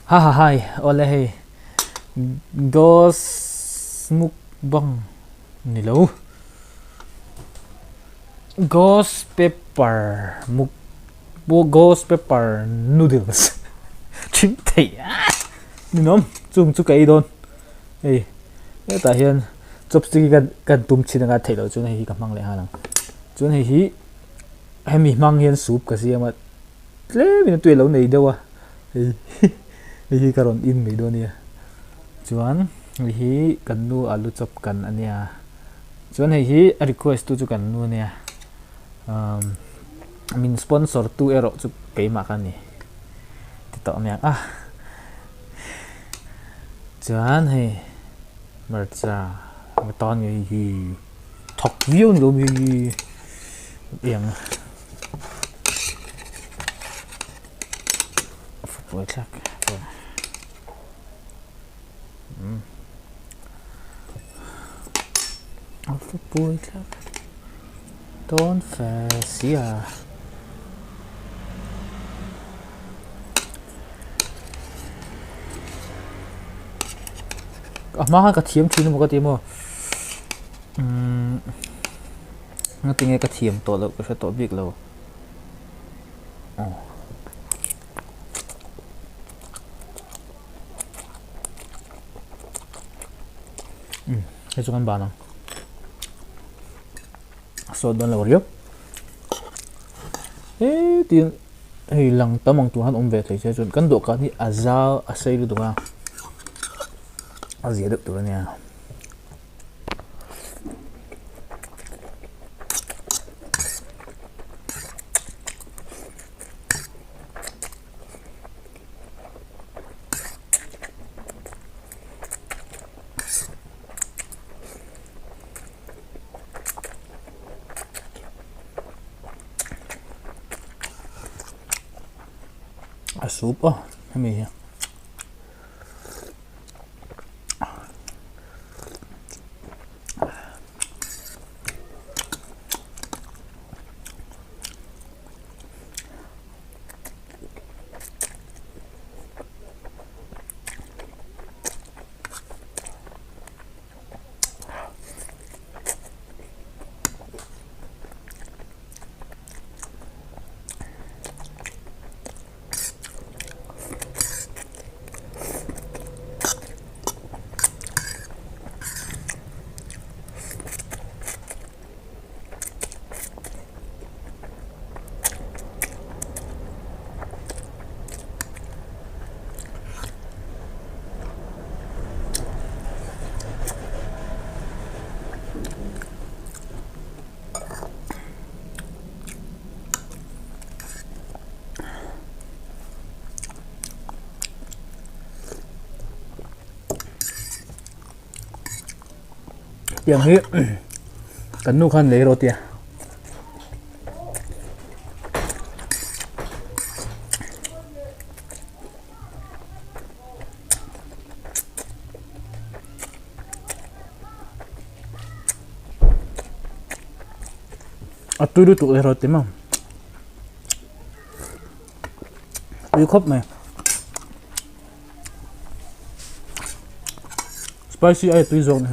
Ha ha hai awle hei ghost mukbang ni lo ghost pepper muk ghost pepper noodles thing theih a ninawm chung chu ka ei dawn hei hetah hian chopstick hi kan tum chhin anga theih loh chuan hei hi ka hmang leh nghal ang chuan hei hi hemi hmang hian soup ka siam a tlem in a tui a lo nei deuh a hei hei hi ka rawn in mai dawn a nia chuan hei hi kan nu alu chop kan a nia chuan hei hi a request tu chu kan nu a nia umm min sponsor tu erawh chu keimah ka ni ti tawh a nia a chuan hei hmarcha tan ngei hi thawk viau ni lo mi eng. Dawn fe si a. A hma khan ka thiam thin emaw ka ti maw umm ngatinge ka thiam tawh loh ka hre tawh bik lo. Hei chu kan ban ang a sawt dawn lo riau hetin hei lang tam ang tur han awm ve thei se chuan kan dawhkan hi a zau a sei lutuk a a zia deuh tur a nia. A soup a hemi hi. Tiang hi kan nu khan lei rawh tia. A tui lutuk erawh ti maw tui khawp mai spicy ai tui zawk ni.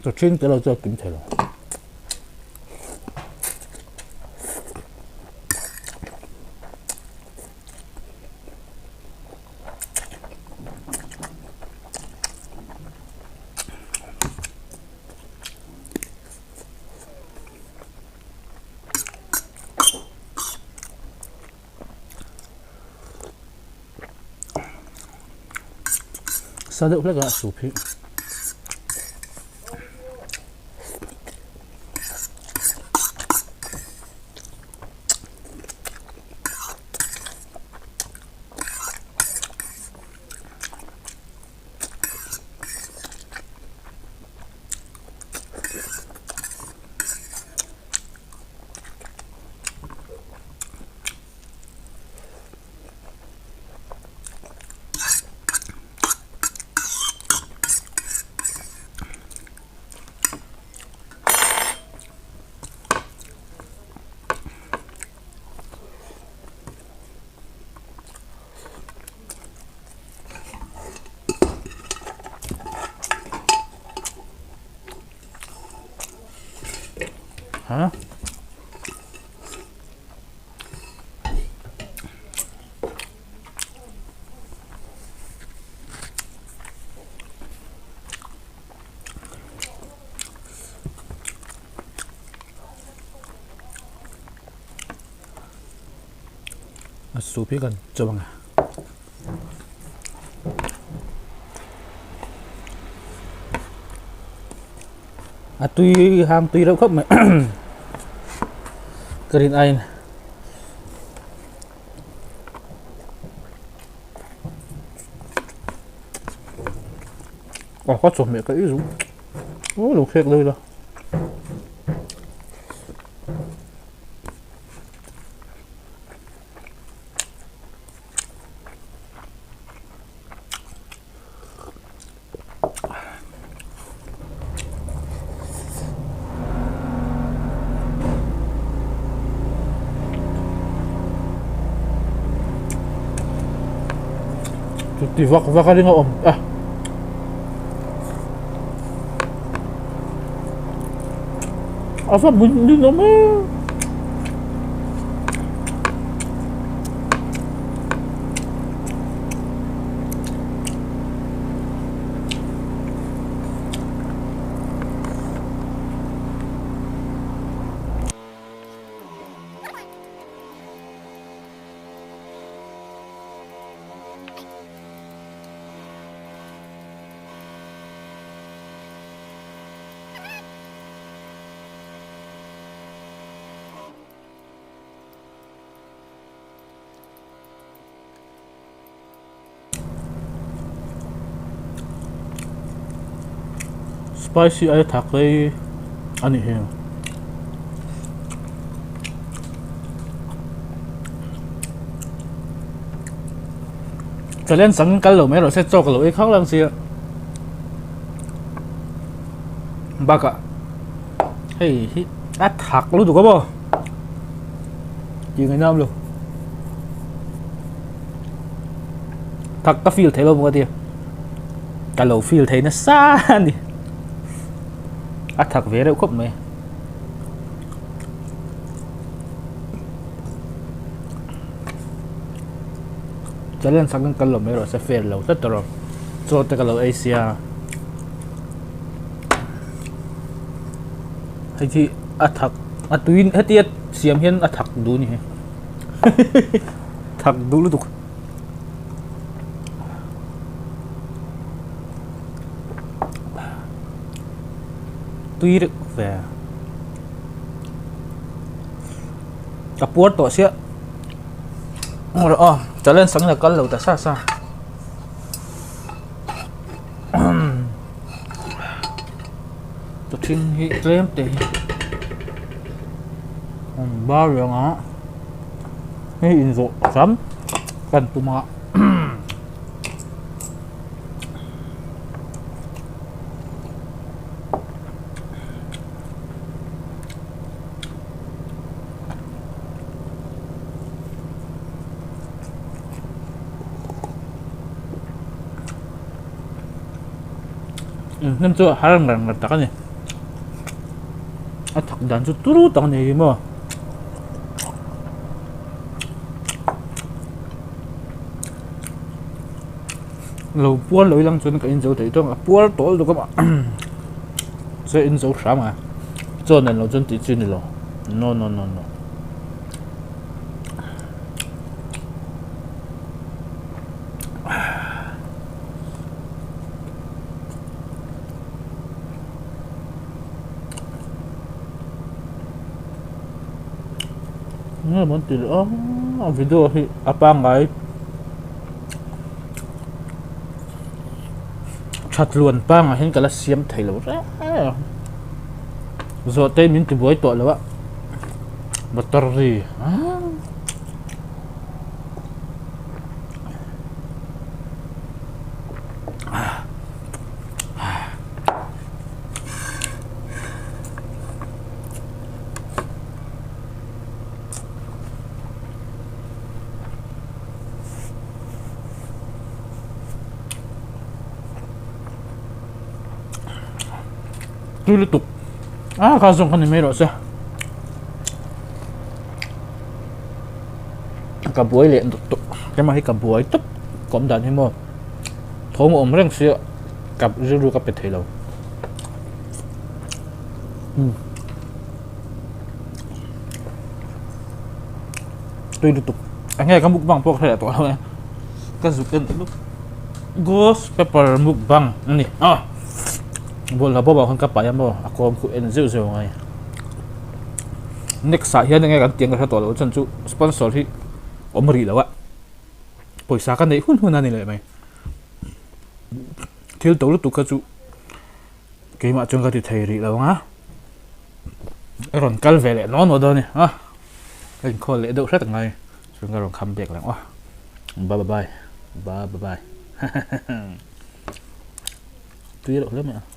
Chawchhing te lo chu a kim thei lo. Sa deuh hlek a soup hi. Ha? A soup hi kan chaw ang a. A tui hang tui reuh khawp mai ka rin aiin. Aw ka chawhmeh ka ei zung aw lo khek daih ila. Chuti vak vak a ring a awm a. A va mun din awm e. Spicy ai thak rei a nih hi. Challenge ang kal lo mai rawh se chaw ka lo ei khak lang sia. Bakah hei hi a thak lutuk a maw tih ngaih nam lo. Thak ka feel thei lo bawk a tia ka lo feel thei nasa a ni a thak ve reuh khawp mai. Challenge ang kal lo mai rawh se fair lo tlat erawh chaw te ka lo ei sia hei hi a thak a tui hetia siam hian a thak duh a ni hi thak duh lutuk. Tui reuh ve ka puar tawh sia aw challenge ang in a kal lo ta sa sa. Thing hi tlem te hi an bar reng a hei inzawh hram kan tum a. Hnim chu a har ngar ngar tak a ni a thak dan chu turu tak a ni hi maw. Lo puar lo ilang chuan ka in zo thei tawng a puar tawh lutuk a chuan in zo hram a chaw nen lo chuan tih chi a ni lo no no no no. Nge maw an ti leh a a video hi a pangngai thatluan pangah hian ka la siam thei lo reng a zawhte min ti buai tawh lo a motor ri Tui lutuk a kha zawng kha ni mai rawh se ka buai leh tawh keimah hi ka buai tawp ka awm dan hi maw thawm a awm reng sia ka rilru ka pe thei lo. Tui lutuk eng nge ka mukbang pawh ka hre leh tawh lo e ka zuk en lutuk ghost pepper mukbang a ni a bawlhhlawh bawm ah khan ka paih a maw a kawm khu en zeuh zeuh angai next ah hian eng nge kan tih ang ka hre tawh lo chuan chu sponsor hi awm rih lo a pawisa ka neih hun hun a ni leh mai thil to lutuk kha chu. Keimah chuan ka ti thei rih lo ang a, ka rawn kal ve leh nawn nawn dawn a ni a, ka inkhawl leh deuh hret ang ngai chuan ka rawn kham bek leh ang aw, bye bye bye bye tui reuh hle mai a.